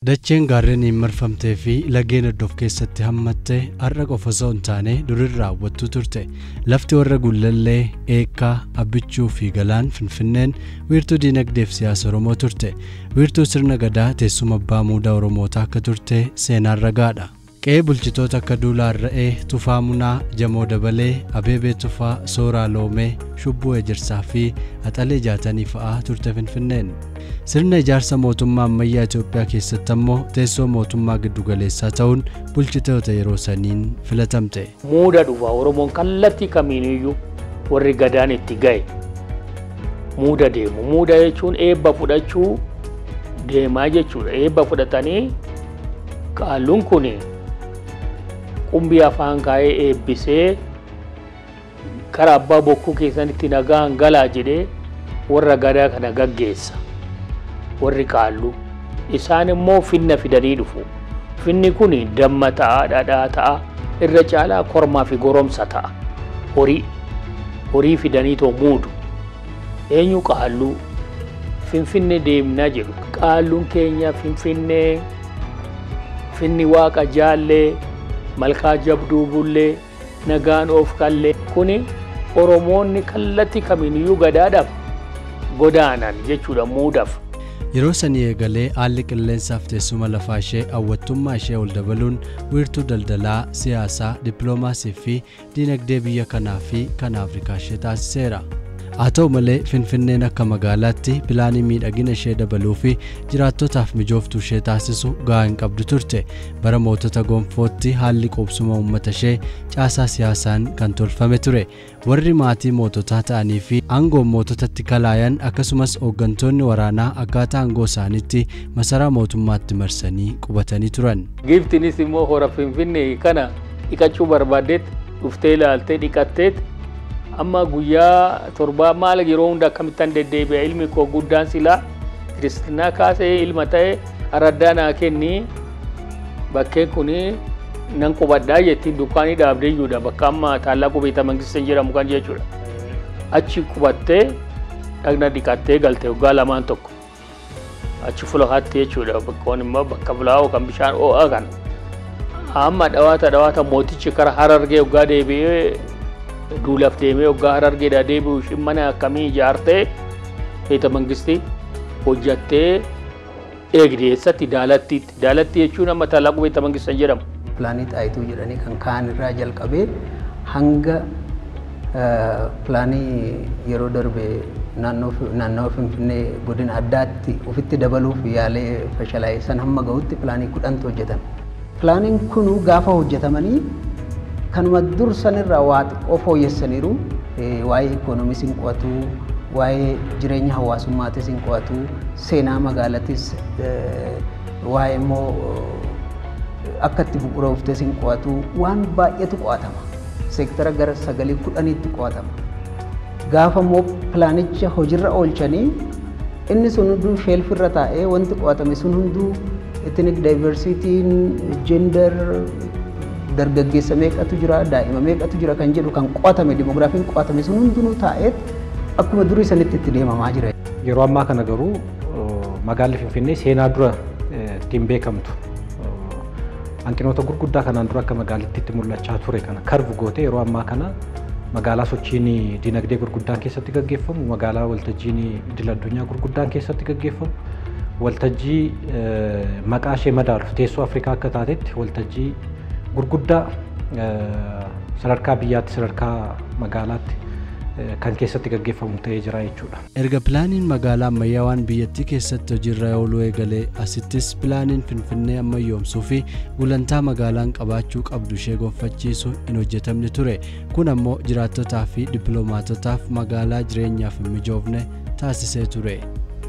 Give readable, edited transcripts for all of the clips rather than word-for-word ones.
Dacheen gaarreeniin marfamtee fi lageen iddoo of keessatti hammatte har'a qofa osoo hin taane durirraa hawwattuu turte. Lafti warra Gullallee, Eekkaa, Abbichuu fi Galaan Finfinneen wiirtuu diinagdee fi siyaasa Oromoo turte. Wiirtuu sirna gadaa teessuma abbaa muudaa Oromootaa akka turte seenaan ragaadha. Qe'ee bulchitoota akka Duulaa Ra'ee, Tufaa Munaa, Jamoo Dabalee, Abeebee Tufaa, Sooraa Loomee, Shubbuu Ejersaa fi Axalee Jaatanii fa'aa turte Finfinneen. Sirna ijaarsa mootummaa ammayyaa Itoophiyaa keessatti ammoo teessoo mootummaa giddugaleessaa ta'uun bulchitoota yeroo saniin filatamte. Muuda dhufa Oromoon kallattii kamiiniyyuu warri gadaan itti ga'e muuda deemu. Muuda jechuun eebba fudhachuu deemaa jechuudha. Eebba fudhatanii qaalluun kun qumbii afaan kaa'ee eebbisee karaa abbaa bokkuu keessanitti nagaan galaa jedhee warra gadaa kana gaggeessa. Warri qaalluu isaan immoo finna fidanii dhufu. Finni kun damma ta'a, dhadhaa ta'a, irra caalaa kormaa fi goromsa ta'a. Horii fidanii too muudu. Eenyu qaalluu? Finfinne deemnaa jedhu. Qaalluun keenya Finfinnee, finni waaqa jaallee, malkaa jabduu bullee, nagaan of kallee. Kuni Oromoonni kallattii kamiiniyyuu gadaadhaaf godaanan jechuudha muudaaf. Yeroo sanii eegalee haalli qilleensaaf teessuma lafaa ishee hawwattummaa ishee ol dabaluun wiirtuu daldalaa, siyaasaa, dippiloomaasii fi diinagdee biyya kanaa fi kan Afrikaa ishee taasiseera. Haa ta'u malee Finfinneen akka magaalaatti pilaanii miidhagina ishee dabaluu fi jiraattotaaf mijooftuu ishee taasisu gahaa hin qabdu turte. Bara mootota gonfootti haalli qubsuma uummata ishee caasaa siyaasaan kan tolfame ture. Warri maatii moototaa ta'anii fi aangoon moototatti kalaayan akkasumas hooggantoonni waraanaa akkaataa aangoo isaaniitti masaraa mootummaatti marsanii qubatanii turan. Giiftiinis immoo hora Finfinnee kana dhiqachuu barbaaddeet dhuftee ilaaltee dhiqatteet amma guyyaa torbaa maal yeroo hunda akkamittan deddeebi'a ilmi koo guddaan silaa kiristinaa kaasee ilma ta'e araddaa naa kenni bakkeen kun nan qubadhaa jettiin dukkaanii dhaabdee iyyuudha bakka amma taallaquu beeta mangisteen jedhamu kan jechuudha. Achi qubattee dhagna dhiqattee galte waggaa lamaan tokko achi fulahaatti jechuudha bakka immoo bakka fulaa'oo kan bishaan ho'aa kana. Amma dhawaata dhawaata mootichi kara Harargee waggaa deebi'ee duulaaf deemee waggaa Harargeedhaa deebi'u ishiin mana akkamii ijaartee beeta mangistii hojjattee eegde eessatti Daalattiitti. Daalatti jechuun amma taallaquu beeta mangistan jedhamu. Pilaanii Xaayituu jedhanii kan kaan irraa jalqabee hanga pilaanii yeroo darbe naannoo Finfinnee godina addaatti ofitti dabaluuf yaalee fashalaa'e san hamma gahutti pilaanii 10tu hojjetame. Pilaaniin kunuu gaafa hojjetamanii kanuma dur sanirraa waa xiqqoo fooyyessaniiru. Waa'ee ikoonomiis hin qo'atu, waa'ee jireenya hawaasummaatis hin qo'atu, seenaa magaalatis waa'ee immoo akka itti bu'uura uftes hin qo'atu, waan baay'eetu qo'atama. Seektara gara 9 10tti qo'atama. Gaafa immoo pilaanicha hojiirra oolchanii inni sun hunduu sheelfirra taa'ee wanti qo'atame sun hunduu ethnic diversity'n, gender, dargaggeessa meeqatu jira, daa'ima meeqatu jira kan jedhu kan qo'atame, dimogiraafiin qo'atame sun hundinuu taa'eet akkuma durii sanitti itti deemamaa jira. Yeroo ammaa kana garuu magaalli Finfinnee seenaa dura ittiin beekamtu hanqinoota gurguddaa kanaan dura akka magaalittiitti mul'achaa ture kana karvu gootee yeroo ammaa kana magaalaa sochiin diinagdee gurguddaan keessatti gaggeeffamu, magaalaa waltajjiin idil addunyaa gurguddaan keessatti gaggeeffamu, waltajjii maqaa ishee madaalu teessoo Afrikaa akka taatetti waltajjii gurguddaa sadarkaa biyyaatti sadarkaa magaalaatti kan keessatti gaggeeffamu ta'ee jira jechuudha. Erga pilaaniin magaalaa ammayyaawaan biyyattii keessatti hojiirra ooluu eegalee asittis pilaaniin Finfinnee ammayyoomsuu fi gulantaa magaalaan qabaachuu qabdu ishee gonfachiisu hin hojjetamne ture. Kun ammoo jiraattotaa fi dippiloomaatotaaf magaalaa jireenyaaf hin mijoofne taasisee ture.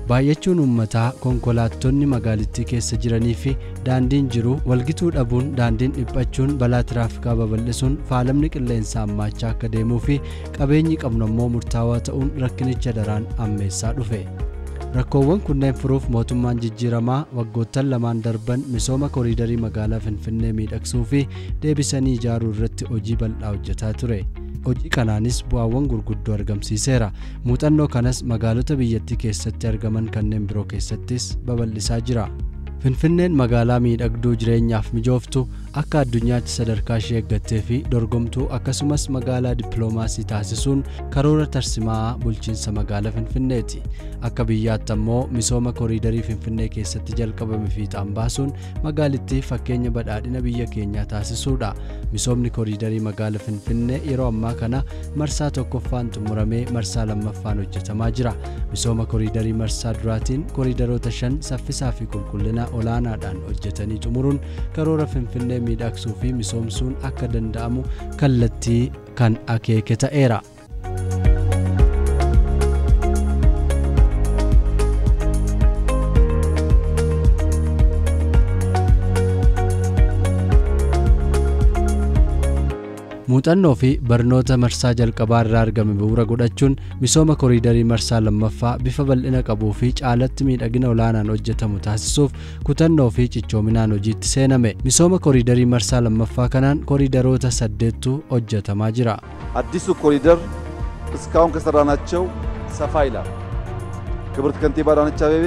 Baay'achuun uummataa, konkolaattonni magaalittii keessa jiranii fi daandiin jiru walgituu dhabuun daandiin dhiphachuun balaa tiraafikaa babal'isuun faalamni qilleensaa hammaachaa akka deemuu fi qabeenyi qabnu ammoo murtaawaa ta'uun rakkinicha daraan ammeessaa dhufe. Rakkoowwan kunneen furuuf mootummaan jijjiiramaa waggoottan lamaan darban misooma koriidarii magaalaa Finfinnee miidhagsuu fi deebisanii ijaaruu irratti hojii bal'aa hojjetaa ture. Hojii kanaanis bu'aawwan gurguddoo argamsiiseera. Muuxannoo kanas magaalota biyyattii keessatti argaman kanneen biroo keessattis babal'isaa jira. Finfinneen magaalaa miidhagduu jireenyaaf mijooftu akka addunyaatti sadarkaa ishee eeggattee fi dorgomtuu akkasumas magaalaa dippiloomaasii taasisuun karoora tarsimaa bulchiinsa magaalaa Finfinneeti. Akka biyyaatti ammoo misooma koriidarii Finfinnee keessatti jalqabame fiixaan baasuun magaalittii fakkeenya badhaadhina biyya keenyaa taasisuudha. Misoomni koriidarii magaalaa Finfinnee yeroo ammaa kana marsaa tokkoffaan xumuramee marsaa lammaffaan hojjetamaa jira. Misooma koriidarii marsaa duraatiin koriidaroota 5 saffisaa fi qulqullina olaanaadhaan hojjetanii xumuruun karoora Finfinnee miidhagsuu fi misoomsuun akka danda'amu kallattii kan akeeke ta'eera. Muuxannoo fi barnoota marsaa jalqabaa irraa argame bu'uura godhachuun misooma koriidarii marsaa lammaffaa bifa bal'ina qabuu fi caalatti miidhagina olaanaan hojjetamu taasisuuf kutannoo fi cichoominaan hojiitti seename. Misooma koriidarii marsaa lammaffaa kanaan koriidaroota 8tu hojjetamaa jira. አዲሱ ኮሪደር እስካሁን ከሰራናቸው ሰፋ ይላል። ክብርት ከንቲባ አዳነች አቤቤ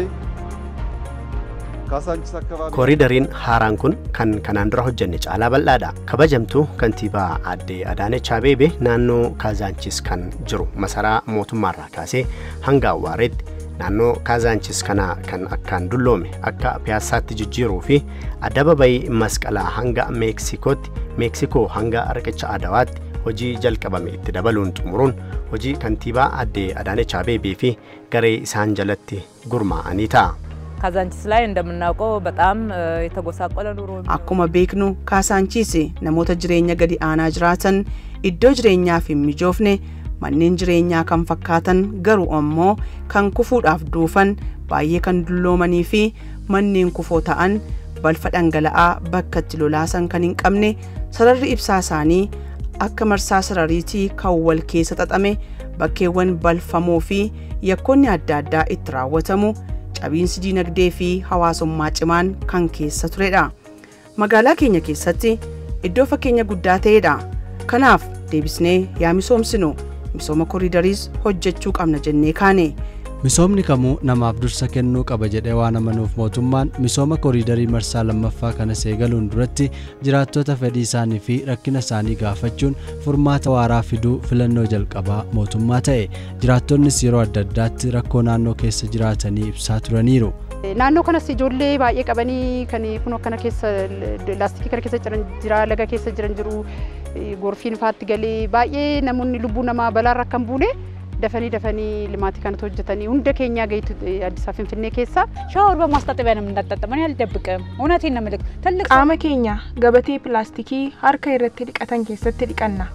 ካሳንቺስ አካባቢ Kooriidariin haaraan kun kan kanaan dura hojjenne caalaa bal'aadha. Kabajamtuu kantiibaa aadde Adaanech Abeebee naannoo Kaazaanchis kan jiru masaraa mootummaarraa kaasee hanga Awwaareetti naannoo Kaazaanchis kana kan akkaan dulloome akka piyaassaatti jijjiiruu fi addababayii masqalaa hanga Meeksikootti, Meeksikoo hanga riqicha Adawaatti hojii jalqabame itti dabaluun xumuruun hojii kantiibaa aadde Adaanech Abeebee fi garee isaan jalatti gurmaa'anii ta'a. ካዛንቺስ ላይ እንደምናውቀው በጣም የተጎሳቆለ ኑሮ Akkuma beeknu Kaasaanchis namoota jireenya gadi aanaa jiraatan iddoo jireenyaaf hin mijoofne manneen jireenyaa kan fakkaatan garuu ammoo kan kufuudhaaf duufan baay'ee kan dulloomanii fi manneen kufoo ta'an balfa dhangala'aa bakka itti lolaasan kan hin qabne sararri ibsaa isaanii akka marsaa sarariitii kan wal keessa xaxame bakkeewwan balfamoo fi yakkoonni adda addaa itti raawwatamu cabiinsi diinagdee fi hawaasummaa cimaan kan keessa turedha. Magaalaa keenya keessatti iddoo fakkeenya guddaa ta'edha. Kanaaf deebisnee yaa misoomsinu misooma koriidariis hojjechuu qabna jennee kaane. Misoomni kamuu namaaf dursa kennuu qaba jedhee waan amanuuf mootummaan misooma koriidarii marsaa lammaffaa kana eegaluun duratti jiraattota fedhii isaanii fi rakkina isaanii gaafachuun furmaata waaraa fiduu filannoo jalqabaa mootummaa ta'e. Jiraattonnis yeroo adda addaatti rakkoo naannoo keessa jiraatanii ibsaa turaniiru. Naannoo kanas ijoollee baay'ee qabanii kan kun akkana keessa laastikii kana keessa jiran jira, laga keessa jiran jiru, gorfiin faatti galee baay'ee namoonni lubbuu namaa balaarra akka hin buune dafanii dafanii limaatii kanatti hojjetanii hunda keenyaa gahitu Addis Ababa Finfinnee keessa. ሻወር በማስታጠቢያ ነው የምናጣጥበው። እኔ አልደብቅም፣ እውነቴን ነው የምልህ። ትልቅ ሰው Qaama keenya gabatee pilaastikii harka irratti dhiqatan keessatti dhiqanna.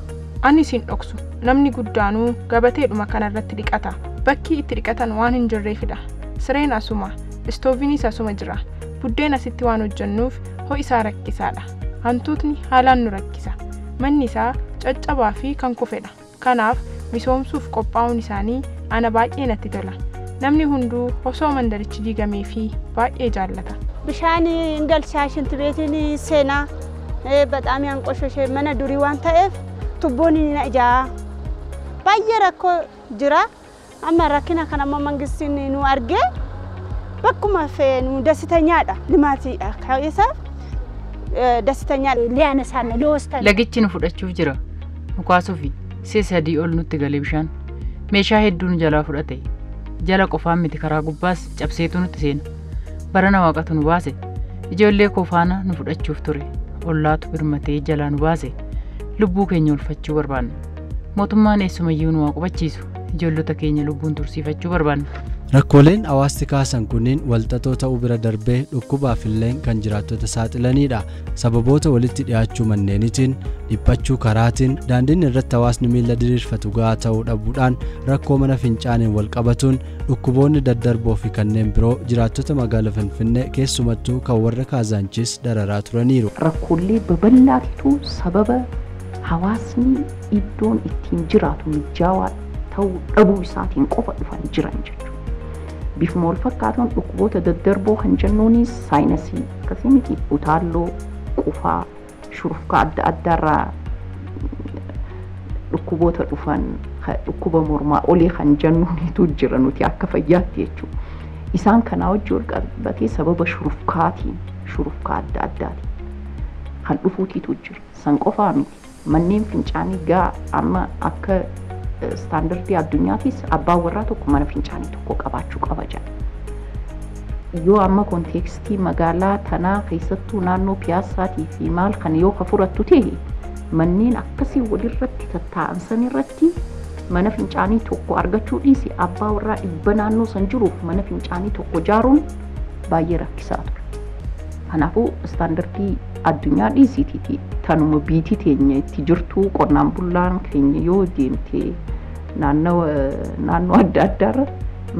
Ani isin dhoksu namni guddaanuu gabateedhuma kanarratti dhiqata. Bakki itti dhiqatan waan hin jirreefidha. Sireen asuma, istooviinis asuma jira. Buddeen asitti waan hojjennuuf ho'i isaa rakkisaadha. Hantuutni haalaan nu rakkisa. Manni isaa caccabaa fi kan kufedha. Kanaaf misoomsuuf qophaa'uun isaanii ana baay'ee natti tola. Namni hunduu osoo mandarichi diigamee fi baay'ee jaallata. Bishaan hin galchaa ሽንት ቤትን seenaa በጣም ያንቆሸሸ mana durii waan ta'eef tubboon ni ijaa baay'ee rakkoo jira. Amma rakkina kana amma mangistiin nu argee bakkuma feenu ደስተኛadha limaatiidha isaaf ደስተኛ ሊያነሳን ነው ሊወስደን Lagichi nu fudhachuuf jira. Nu kaasuufi si'a sadii ol nutti galee bishaan meeshaa hedduu nu jalaa fudhate. Jala qofaan miti karaa gubbaas cabseetu nutti seena. Barana waaqatu nu baase. Ijoollee koo faana nu fudhachuuf ture. Ollaatu birmatee jalaa nu baase. Lubbuu keenya oolfachuu barbaanna. Mootummaan eessumayyuu nu haa qubachiisu. Ijoollota keenya lubbuun tursiifachuu barbaanna. Rakkooleen hawaasti kaasan kunniin walxaxoo ta'uu bira darbee dhukkubaaf illee kan jiraattota saaxilanidha. Sababoota walitti dhiyaachuu manneenitiin, dhiphachuu karaatiin, daandiin irratti hawaasni miila diriirfatu gahaa ta'uu dhabuudhaan rakkoo mana fincaaniin wal qabatuun dhukkuboonni daddarboo fi kanneen biroo jiraattota magaalaa Finfinnee keessumattuu kan warra Kaazaanchis dararaa turaniiru. Rakkoolee babal'aatitu sababa hawaasni iddoon ittiin jiraatu mijaawaa ta'uu dhabuu isaatiin qofa dhufan jiran jechuudha. Bifuma wal fakkaatuun dhukkuboota daddarboo kan jennuunis saayinasii akkasii miti utaalloo, qufaa, shurufkaa adda addaarraa dhukkuboota dhufan dhukkuba mormaa olii kan jennuunitu jira nuti akka fayyaatti jechuudha. Isaan kanaa wajji wal qabatee sababa shurufkaatiin shurufkaa adda addaatiin kan dhufuutiitu jira. San qofaa miti. Manneen fincaanii gaa amma akka istaandardii addunyaattis abbaan warraa tokko mana fincaanii tokko qabaachuu qaba jedha. Yoo amma konteekstii magaalaa tanaa keessattuu naannoo piyaassaatii fi maal kana yoo ka furattu ta'e manneen akkasii walirratti tattaa'an san irratti mana fincaanii tokko argachuu dhiisi abbaa warraa dhibba naannoo san jiruuf mana fincaanii tokko ijaaruun baay'ee rakkisaa ture. Kanaafuu istaandardii addunyaa dhiisiitiiti tanuma biitii teenya itti jirtu qonnaan bulaan keenya yoo deemte naannoo adda addaarra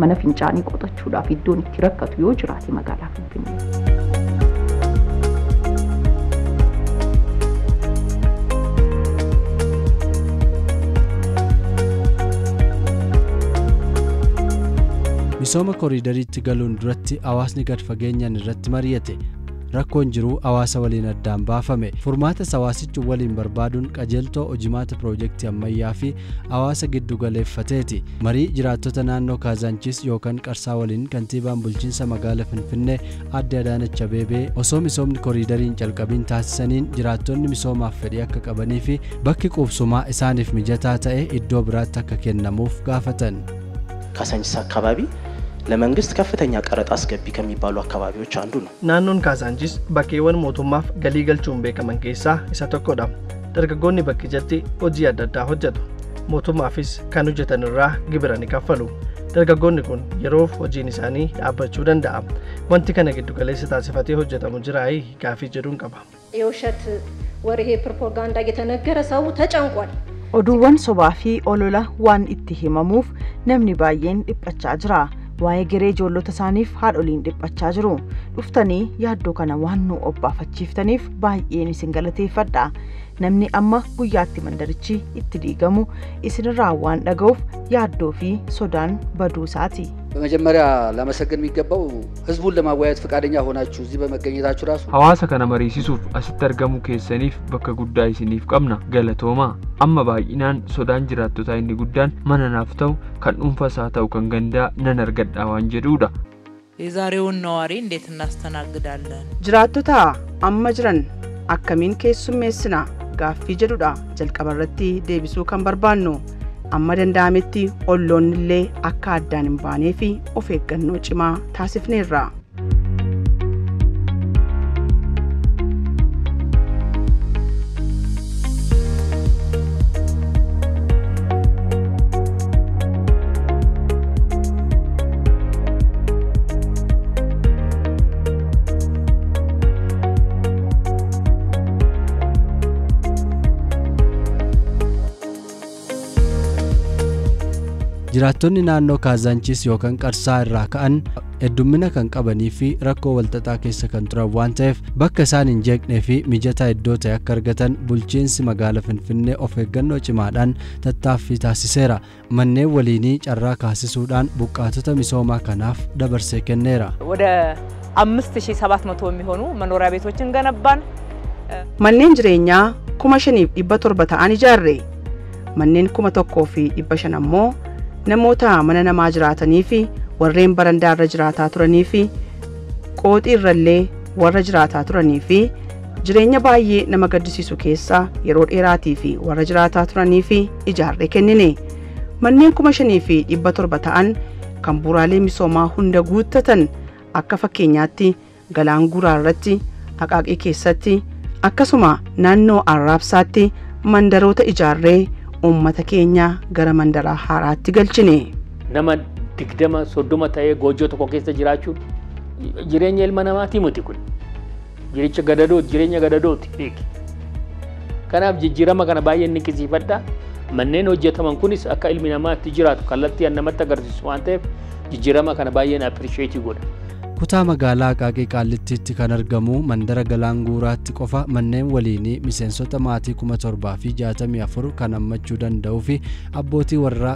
mana fincaanii qotachuudhaaf iddoon itti rakkatu yoo jiraate magaalaa Finfinnee. Misooma kooriidariitti galuun duratti hawaasni gad fageenyaan irratti mari'ate. Rakkoon jiru hawaasa waliin addaan baafame. Furmaata hawaasichi waliin barbaaduun qajeeltoo hojimaata piroojeektii ammayyaa fi hawaasa giddu galeeffateeti. Marii jiraattota naannoo Kaazaanchis yookaan Qarsaa waliin kantiibaan bulchiinsa magaalaa Finfinnee Aadde Adaanech Abeebee osoo misoomni kooriidariin calqabiin taasisaniin jiraattonni misoomaaf fedhii akka qabanii fi bakki quubsumaa isaaniif mijataa ta'e iddoo biraatti akka kennamuuf gaafatan. ካሳንቺስ አካባቢ ለመንግስት ከፍተኛ ቀረጥ አስገቢ ከሚባሉ አካባቢዎች አንዱ ነው። Naannoon Kaasaanchis bakkeewwan mootummaaf galii galchuun beekaman keessaa isa tokkodha. Dargaggoonni bakkichatti hojii adda addaa hojjetu. Mootummaafis kan hojjetan irraa gibira ni kaffalu. Dargaggoonni kun yeroof hojiin isaanii dhaabbachuu danda'a. Wanti kana giddu galeessa taasifatee hojjetamu jiraayii gaaffii jedhuun qaba. የውሸት ወሬ ፕሮፓጋንዳ እየተነገረ ሰው ተጨንቋል። Oduuwwan sobaa fi olola waan itti himamuuf namni baay'een dhiphachaa jira. Waa'ee garee ijoollota isaaniif haadholiin dhiphachaa jiru. Dhuftanii yaaddoo kana waan nu obbaafachiiftaniif baay'een isin galateeffadha. Namni amma guyyaatti mandarichi itti diigamu isinirraa waan dhaga'uuf yaaddoo fi sodaan baduu isaati. በመጀመሪያ ላመሰግን የሚገባው ህዝቡን ለማወያየት ፈቃደኛ ሆናችሁ እዚህ በመገኘታችሁ ራሱ Hawaasa kana mariisisuuf asitti argamuu keessaniif bakka guddaa isiniif qabna. Galatoomaa. Amma baay'inaan sodaan jiraattotaa inni guddaan mana naaf ta'u kan dhuunfaas haa ta'u kan gandaa nan argadha waan jedhudha. የዛሬውን ነዋሪ እንዴት እናስተናግዳለን? Jiraattota amma jiran akkamiin keessummeessina gaaffii jedhudha jalqaba irratti deebisuu kan barbaannu. Amma danda'ametti olloonni illee akka addaan hin baanee fi of eeggannoo cimaa taasifneerra. Jiraattonni naannoo Kaazaanchis yookaan Qarsaa irraa ka'an heddummina kan qabanii fi rakkoo walxaxaa keessa kan turan waan ta'eef bakka isaan hin jeeqnee fi mijataa iddoo ta'e akka argatan bulchiinsi magaalaa Finfinnee of eeggannoo cimaadhaan tattaaffii taasiseera. Manneen waliinii carraa kaasisuudhaan buqqaatota misoomaa kanaaf dabarsee kenneera. ወደ 5700 የሚሆኑ መኖሪያ ቤቶችን ገነባን። Manneen jireenyaa 5700 ta'an ijaarre. Manneen 1500 ammoo namoota mana namaa jiraatanii fi warreen barandaa irra jiraataa turanii fi qooxii irrallee warra jiraataa turanii fi jireenya baay'ee nama gaddisiisu keessaa yeroo dheeraatii fi warra jiraataa turanii fi ijaarree kennine. Manneen 5700 ta'an kan bu'uuraalee misoomaa hunda guuttatan akka fakkeenyaatti Galaan Guuraa irratti, Aqaaqii keessatti, akkasuma naannoo Arraabsaatti mandaroota ijaarree uummata keenya gara mandaraa haaraatti galchine. Nama 20 30 ta'ee goojjoo tokko keessa jiraachuun jireenya ilma namaatii miti kun. Jireenya gadadoo jireenya gadadooti beeki. Kanaaf jijjiirama kana baay'ee niqqisiifadha. Manneen hojjetaman kunis akka ilmi namaa itti jiraatu kallattii namatti agarsiisu waan ta'eef jijjiirama kana baay'een appirisheetii godha. Kutaa magaalaa Aqaaqii Qaallittiitti kan argamu mandara Galaan Guuraatti qofa manneen waliinii miseensota maatii 7064 kan hammachuu danda'uu fi abbootii warraa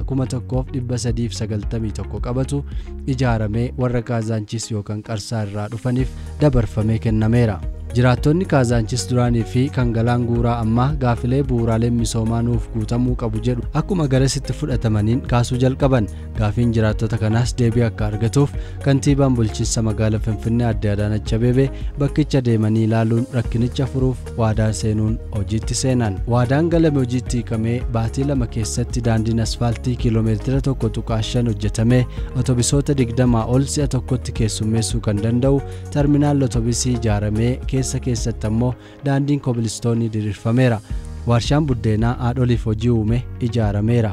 1391 qabatu ijaaramee warra Kaazaanchis yookaan Qarsaa irraa dhufaniif dabarfamee kennameera. Jiraattonni Kaazaanchis duraanii fi kan Galaan Guuraa ammaa gaafilee bu'uuraaleen misoomaa nuuf guutamuu qabu jedhu akkuma garasitti fudhatamaniin kaasuu jalqaban. Gaafiin jiraattota kanaas deebii akka argatuuf kantiibaan bulchiinsa magaalaa Finfinnee Aadde Adaanach Abeebee bakkicha deemanii ilaaluun rakkinicha furuuf waadaa seenuun hojiitti seenan. Waadaan galame hojiitti hiikamee baatii 2 keessatti daandiin asfaaltii kiiloomeetira 1.5 hojjetamee otobisoota 20 ol si'a tokkotti keessummeessuu kan danda'u terminaalli otobisii ijaaramee keessatti ammoo daandiin kobilistoonii diriirfameera. Warshaan buddeenaa haadholiif hojii uume ijaarameera.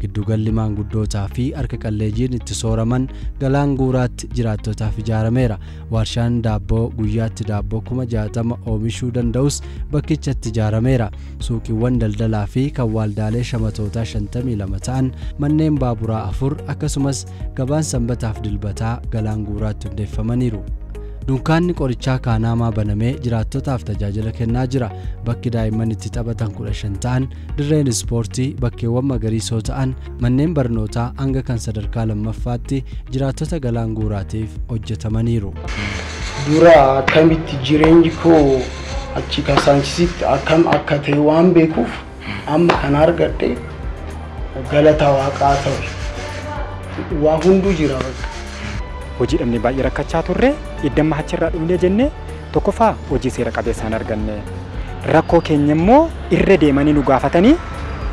Giddugalli maanguddootaa fi harka qalleeyyiin itti sooraman Galaan Guuraatti jiraattotaaf ijaarameera. Warshaan daabboo guyyaatti daabboo 60,000 oomishuu danda'us bakkichatti ijaarameera. Suuqiiwwan daldalaa fi kan waldaalee shamatootaa 52 ta'an, manneen baaburaa 4 akkasumas gabaan sanbataaf dilbataa Galaan Guuraatti hundeeffamaniiru. Dunkaanni qorichaa Kaanaamaa banamee jiraattotaaf tajaajila kennaa jira. Bakki daa'imman itti taphatan 15 ta'an, dirreen ispoortii, bakkeewwan magariisoo ta'an, manneen barnootaa hanga kan sadarkaa lammaffaatti jiraattota Galaan Guuraatiif hojjetamaniiru. Dura akkamitti jireenyi koo achi Kaasaanchisitti akkam akka ta'e waan beekuuf amma kan argadhe galata waaqaa ta'e. Waa hunduu jira bakka. Hojii dhabnee baay'ee rakkachaa turre, iddamma achirraa dhumnee jennee tokkoffaa hojii seera qabeessaan arganne. Rakkoo keenya immoo irra deemanii nu gaafatanii,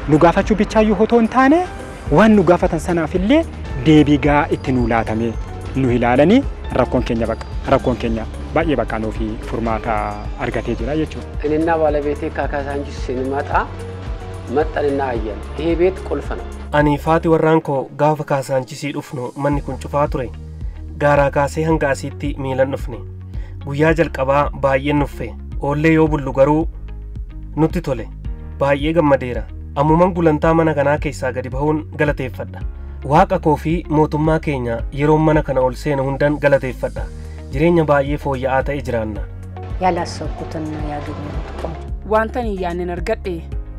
nu gaafachuu bichaayyuu otoo hin taane waan nu gaafatan sanaaf illee deebii gahaa itti nu laatame nu ilaalanii rakkoon keenya baqa rakkoon keenya baay'ee baqa nuuf furmaata argatee jira jechuudha. እኔና ባለቤቴ ከካዛንቺስ ስንመጣ መጠንና አየን። ይሄ ቤት ቁልፍ ነው። Ani faati warraan koo gaafa Kaasaanchисii dhufnu manni kun cufaa ture. Gaaraa kaasee hanga asiitti miilan dhufne. Guyyaa jalqabaa baay'een nuffe. Oollee yoo bullu garuu nutti tole. Baay'ee gammadeera. Ammuman gulantaa mana kanaa keessaa gadi bahuun galateeffadha. Waaqa koo fi mootummaa keenya yeroon mana kana ol seenu hundan galateeffadha. Jireenya baay'ee fooyya'aa ta'e jiraanna. ያላሰብኩትን ነው ያገኘሁት። ቆንጆ Wantan hin yaadnen argadhe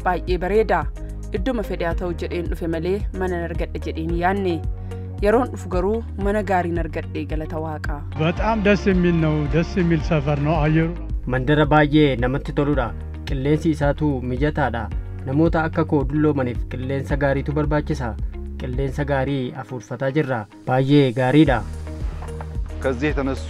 baay'ee bareeda. Idduma fedhe haa ta'u jedheen dhufe malee mana argadhe jedheen hin yaadne. Yeroon dhufu garuu mana gaariin argadhe galata waaqaa. በጣም ደስ የሚል ነው። ደስ የሚል ሰፈር ነው። አየሩ Mandara baay'ee namatti toludha. Qilleensi isaatu mijataadha. Namoota akka koo dulloomaniif qilleensa gaariitu barbaachisa. Qilleensa gaarii afuurfataa jirra. Baay'ee gaariidha. ከዚህ የተነሱ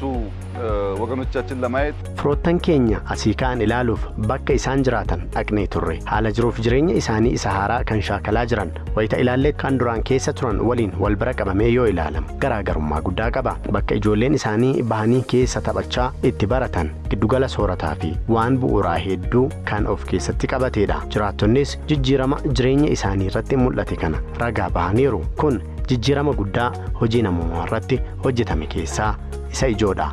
ወገኖቻችን ለማየት Firoottan keenya asii ka'an ilaaluuf bakka isaan jiraatan dhaqnee turre. Haala jiruuf jireenya isaanii isa haaraa kan shaakalaa jiran wayita ilaallee kan duraan keessa turan waliin wal bira qabamee yoo ilaalamu garaagarummaa guddaa qaba. Bakka ijoolleen isaanii bahanii keessa taphachaa itti baratan giddugala soorataa fi waan bu'uuraa hedduu kan of keessatti qabateedha. Jiraattonnis jijjiirama jireenya isaanii irratti mul'ate kana ragaa bahaniiru. Kun jijjiirama guddaa hojii namummaa irratti hojjetame keessaa isa ijoodha.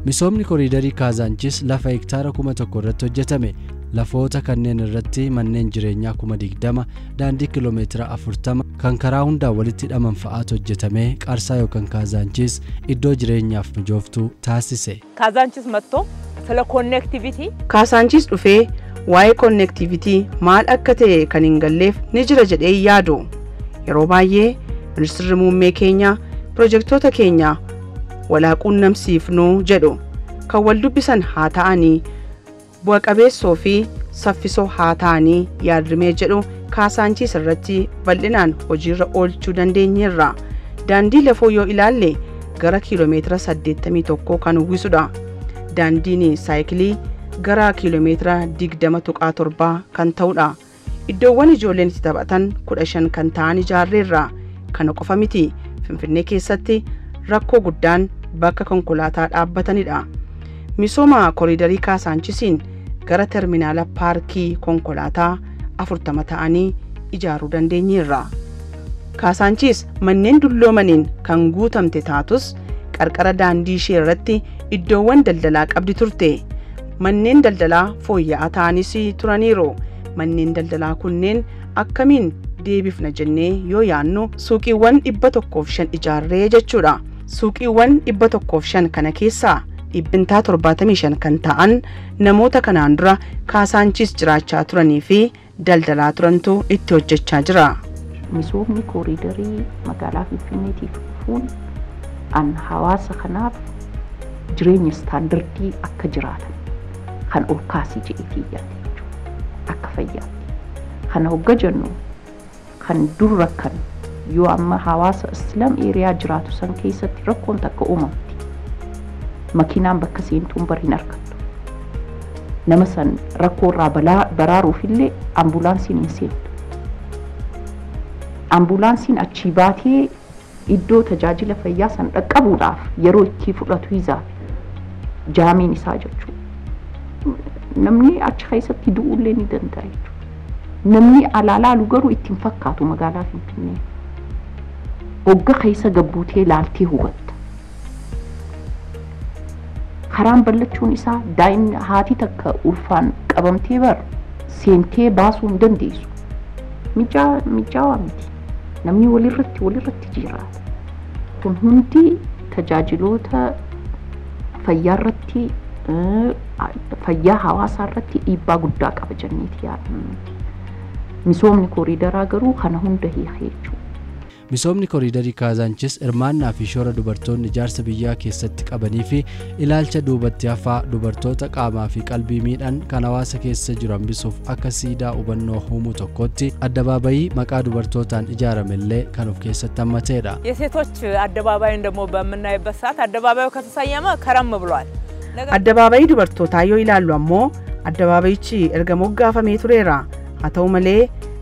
Misoomni koriidarii Kaazaanchis lafa hektaara 1000 irratti hojjetame. Lafoota kanneen irratti manneen jireenyaa 20,000, daandii kiiloomeetira 40 kan karaa hundaan walitti hidhaman fa'aatu hojjetamee Qarsaa yookaan Kaazaanchis iddoo jireenyaaf mijooftuu taasise. ካዛንቺስ መጥቶ ስለ ኮኔክቲቪቲ Kaasaanchis dhufee waa'ee konneektivitii maal akka ta'e kan hin galleef ni jira jedhee yaadu. Yeroo baay'ee ministeerri muummee keenya pirojektoota keenya walaa quunnamsiifnuu jedhu kan wal dubbisan haa ta'anii bu'a qabeessoo fi saffisoo haa ta'anii yaadrimee jedhu Kaasaanchis irratti bal'inaan hojiirra oolchuu dandeenyeerra. Daandii lafoo yoo ilaalle gara kiiloomeetira 81 kan uwwisudha. Daandiin saayikilii gara kiiloomeetira 20.7 kan ta'udha. Iddoowwan ijoolleen itti taphatan 15 kan ta'an ijaarreerra. Kana qofa miti, Finfinnee keessatti rakkoo guddaan bakka konkolaataa dhaabbatanidha. Misooma koriidarii Kaasaanchisiin gara terminaala paarkii konkolaataa 40 ta'anii ijaaruu dandeenyeerra. Kaasaanchis manneen dulloomaniin kan guutamte taatus qarqara daandii ishee irratti iddoowwan daldalaa qabdi turte. Manneen daldalaa fooyya'aa ta'anis turaniiru. Manneen daldalaa kunneen akkamiin deebifna jennee yoo yaannu suuqiiwwan 105 ijaarree jechuudha. Suuqiiwwan 105 kana keessaa 75% kan ta'an namoota kanaan dura Kaasaanchis jiraachaa turanii fi daldalaa turantu itti hojjechaa jira. Misoomni kooriidarii magaalaa Finfinneetiif dhufuun an hawaasa kanaaf jireenya istaandardii akka jiraatan kan ol kaasee jedheetii yaade jechuudha. Akka fayyaatti. Kana hogga jennu kan dur rakkan yoo amma hawaasa Islaam eeriyaa jiraatu san keessatti rakkoon takka uumamti. Makiinaan bakka seentuun bar hin argattu. Nama san rakkoo irraa baraaruuf illee ambulaansiin hin seentu. Ambulaansiin achii baatee iddoo tajaajila fayyaa san dhaqqabuudhaaf yeroo itti fudhatu hizaafi jaamiin isaa jechuudha. Namni achi keessatti du'uullee ni danda'a jechuudha. Namni alaa laalu garuu ittiin fakkaatu magaalaa Finfinnee. Hogga keessa gabbuutee laaltee hubatta. Karaan bal'achuun isaa daa'imni haati takka ulfaan qabamtee bar seentee baasuu hin dandeessu. Mijaawaa miti. Namni walirratti jiraata. Kun hundi tajaajiloota fayyaa irratti fayyaa hawaasaa irratti dhiibbaa guddaa qaba jenneeti yaadna. Misoomni kooriidaraa garuu kana hunda hiikee jechuudha. Misoomni kooriidarii Kaazaanchis hirmaannaa fi shoora dubartoonni ijaarsa biyyaa keessatti qabanii fi ilaalcha duubatti hafaa dubartoota qaamaa fi qalbii miidhan kan hawaasa keessa jiru hambisuuf akka siidaa hubannoo uumuu tokkotti addabaabayii maqaa dubartootaan ijaaramellee kan of keessatti hammateedha. የሴቶች አደባባይን ደግሞ በምናይበት ሰዓት አደባባዩ ከተሰየመ ከረም ብሏል። Addabaabayii dubartootaa yoo ilaallu ammoo addabaabayichi erga moggaafamee tureera. Haa ta'u malee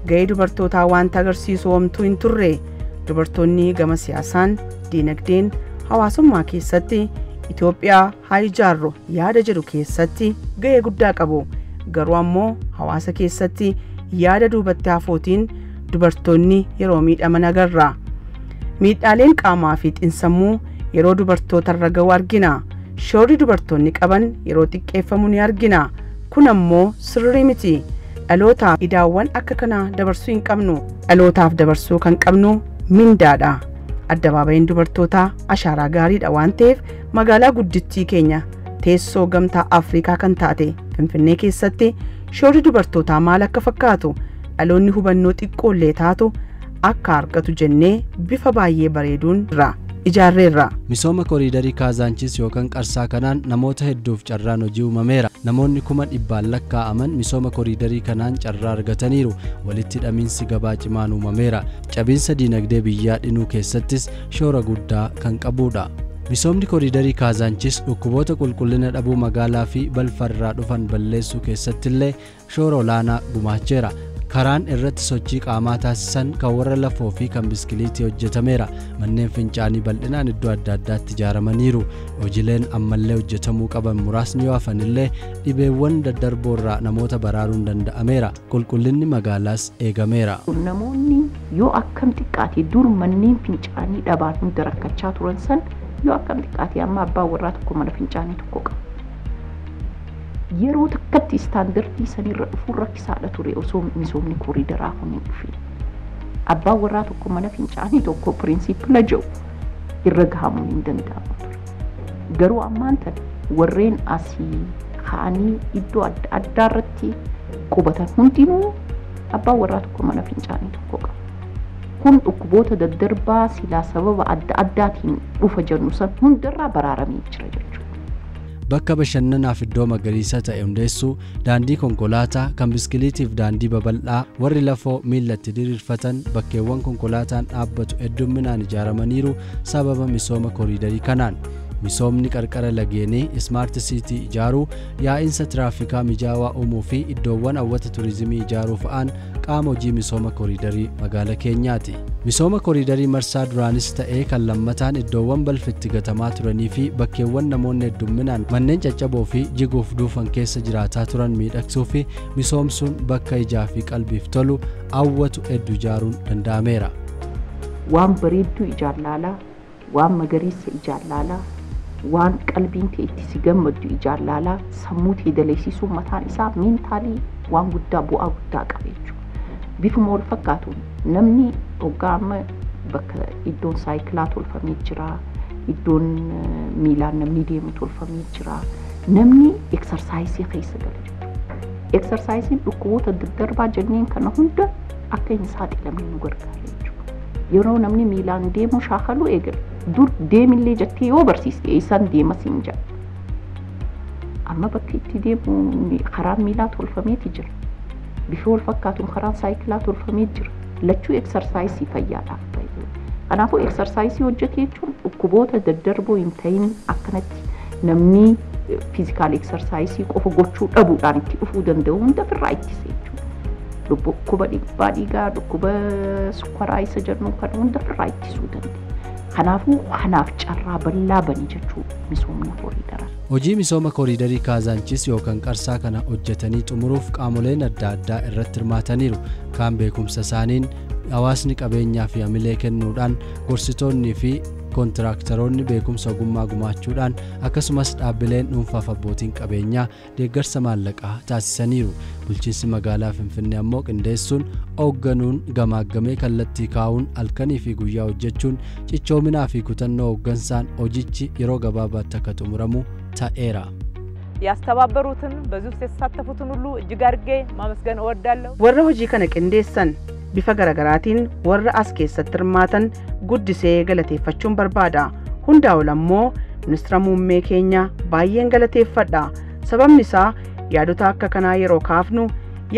ga'ee dubartootaa wanta agarsiisu homtuu hin turre. Dubartoonni gama siyaasaan, diinagdeen, hawaasummaa keessatti Itoophiyaa haa ijaarru yaada jedhu keessatti ga'ee guddaa qabu. Garuu ammoo hawaasa keessatti yaada duubatti hafootiin dubartoonni yeroo miidhaman agarra. Miidhaaleen qaamaa fi xiinsammuu yeroo dubartootarra ga'u argina. Shoorri dubartoonni qaban yeroo xiqqeeffamu ni argina. Kun ammoo sirrii miti. Dhalootaaf idaawwan akka kanaa dabarsuu hin qabnu. Dhalootaaf dabarsuu kan qabnu mindaadha. Addabaabayiin dubartootaa ashaaraa gaariidha waan ta'eef magaalaa guddittii keenya teessoo gamtaa Afrikaa kan taate Finfinnee keessatti shoorri dubartootaa maal akka fakkaatu dhaloonni hubannoo xiqqoollee taatu akka argatu jennee bifa baay'ee bareeduun irra ijaarreerra. Misooma kooriidarii Kaazaanchis yookaan Qarsaa kanaan namoota hedduuf carraan hojii uumameera. Namoonni 100,000 lakkaa'aman misooma kooriidarii kanaan carraa argataniiru. Walitti hidhamiinsi gabaa cimaan uumameera. Cabiinsa diinagdee biyyaa dhinuu keessattis shoora guddaa kan qabudha. Misoomni kooriidarii Kaazaanchis dhukkuboota qulqullina dhabuu magaalaa fi balfarraa dhufan balleessuu keessattillee shoora olaanaa gumaacheera. Karaan irratti sochii qaamaa taasisan kan warra lafoo fi kan biskiliitii hojjetameera. Manneen fincaanii bal'inaan iddoo adda addaatti ijaaramaniiru. Hojiileen ammallee hojjetamuu qaban muraasni yoo hafanillee dhibeewwan daddarboorraa namoota baraaruun danda'ameera. Qulqullinni magaalaas eegameera. Namoonni yoo akkam xiqqaate dur manneen fincaanii dhabaan hunda rakkachaa turan san yoo akkam xiqqaate amma abbaa warraa tokko mana fincaanii tokko qaba. Yeroo takkatti istaandardii sanirra dhufuun rakkisaadha ture osoo misoomni kooriidaraa kun hin dhufin. Abbaan warraa tokko mana fincaanii tokko piriinsiipila jedhu irra gahamuun hin danda'amu ture. Garuu ammaan tana warreen asii ka'anii iddoo adda addaa irratti qubatan hundinuu abbaan warraa tokko mana fincaanii tokko qaba. Kun dhukkuboota daddarbaa silaa sababa adda addaatiin dhufa jennu san hundarraa baraaramee jira jechuudha. Bakka bashannanaaf iddoo magariisa ta'e hundeessuu, daandii konkolaataa kan biskiliitiif daandii babal'aa warri lafoo miillatti diriirfatan bakkeewwan konkolaataan dhaabbatu heddumminaan ijaaramaniiru sababa misooma kooriidarii kanaan. Misoomni qarqara lageenii ismaart siitii ijaaruu, yaa'insa tiraafikaa mijaawaa uumuu fi iddoowwan hawwata turizimii ijaaruu fa'aan qaama hojii misooma kooriidarii magaalaa keenyaati. Misooma kooriidarii marsaa duraanis ta'ee kan lammataan iddoowwan balfi gatamaa turanii fi bakkeewwan namoonni heddumminaan manneen caccaboo fi jiguuf duufan keessa jiraataa turan miidhagsuu fi misoomsuun bakka ijaa fi qalbiif tolu hawwatu hedduu ijaaruun danda'ameera. Waan bareedduu ijaan laalaa, waan magariisa ijaan laalaa, Waan qalbiin tee itti si gammaddu ijaan laalaa sammuu tee daleessisuun mataan isaa mentally waan guddaa bu'aa guddaa qaba jechuudha. Bifuma wal fakkaatuun namni hoggaa amma bakka iddoon saayikilaa tolfamee jira, iddoon miilaan namni deemu tolfamee jira. Namni exercise keessa gala jechuudha. Exerciseiin dhukkuboota daddarbaa jenneen kana hunda akka hin saaxilamne nu gargaara jechuudha. Yeroo namni miilaan deemu shaakaluu eegale dur deemillee jettee yoo barsiiste eessaan deema siin jedha. Amma bakka itti deemu karaan miilaa tolfameeti jira. Bifa wal fakkaatuun karaan saayikilaa tolfamee jira. Lachuu exercise fayyaadhaaf baay'ee. Kanaafuu exercise hojjete jechuun dhukkuboota daddarboo hin ta'in akkanatti namni physical exercise qofa gochuu dhabuudhaan itti dhufuu danda'u hunda ofirraa ittisa jechuudha. Dhukkuba dhiibbaa dhiigaa, dhukkuba sukkaraa isa jennu kana hunda ofirraa ittisuu danda'a. Kanaafuu kanaaf carraa bal'aa bani jechuudha misoomni kooriidaraa. Hojii misooma kooriidarii Kaazaanchis yookaan Qarsaa kana hojjetanii xumuruuf qaamoleen adda addaa irratti hirmaataniiru. Kaan beekumsa isaaniin, hawaasni qabeenyaa fi hamilee kennuudhaan, gorsitoonnii fi kontiraaktaroonni beekumsa ogummaa gumaachuudhaan, akkasumas dhaabbileen dhuunfaaf abbootiin qabeenyaa deeggarsa maallaqaa taasisaniiru. Bulchiinsi magaalaa Finfinnee ammoo qindeessuun, hoogganuun, gamaaggamee kallattii kaa'uun, halkanii fi guyyaa hojjechuun, cichoominaa fi kutannoo hooggansaan hojichi yeroo gabaabaatti akka xumuramu ta'eera. ያስተባበሩትን በዚህ ውስጥ የተሳተፉትን ሁሉ እጅግ አድርጌ ማመስገን እወዳለሁ። Warra hojii kana qindeessan, bifa garaagaraatiin warra as keessatti hirmaatan guddisee galateeffachuun barbaada. Hundaa ol ammoo ministeera muummee keenya baay'een galateeffadha. Sababni isaa yaadota akka kanaa yeroo kaafnu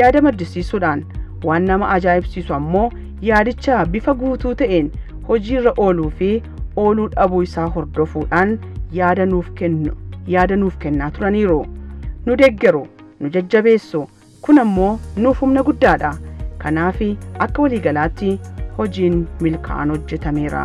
yaada maddisiisuudhaan, waan nama ajaa'ibsiisu ammoo yaadicha bifa guutuu ta'een hojiirra ooluu fi ooluu dhabuu isaa hordofuudhaan yaada nuuf kennu yaada nuuf kennaa turaniiru. Nu deeggaru, nu jajjabeessu. Kun ammoo nuuf humna guddaadha. Kanaaf akka waliigalaatti hojiin milkaa'aan hojjetameera.